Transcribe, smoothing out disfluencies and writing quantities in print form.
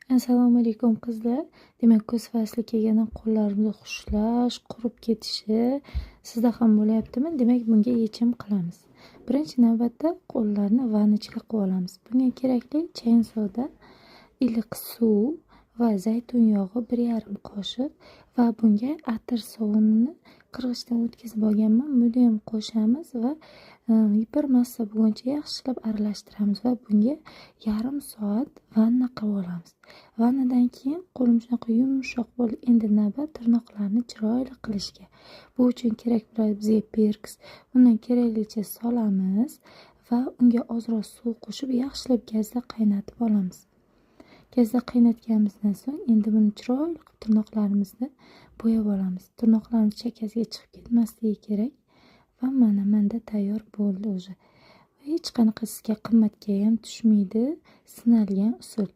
Assalomu alaykum, qizlar. Demak, kuz fasli kelganda qo'llarimizni xushlash, qurib ketishi sizda ham bo'lyaptimi? Demak, bunga yechim qilamiz. Birinchi navbatda qo'llarni ванночка qilib olamiz. Bunga kerakli chayin soda, iliq suv va zaytun yog'i 1,5 qoshiq va bunga atir sovunini qirg'ichdan o'tkazib olganman. Buni ham qo'shamiz va bir massa bo'lguncha yaxshilab aralashtiramiz va bunga yarim soat vanna qilib olamiz. Vannadan keyin qo'lim shunaqa yumshoq bo'ldi. Endi navbat tirnoqlarni chiroyli qilishga. Bu uchun kerak bo'ladi bizga перекись. Undan keraklicha solamiz va unga ozroq suv qo'shib, yaxshilab gazda qaynatib olamiz. Gazda qaynatganimizdan so'ng endi buni chiroyli qilib tirnoqlarimizni bo'yab olamiz. Tirnoqlarimiz chakkasiga chiqib ketmasligi kerak va mana, manda tayyor bo'ldi уже. Hech qanaqa sizga qimmatga ham tushmaydi, sinalgan usul.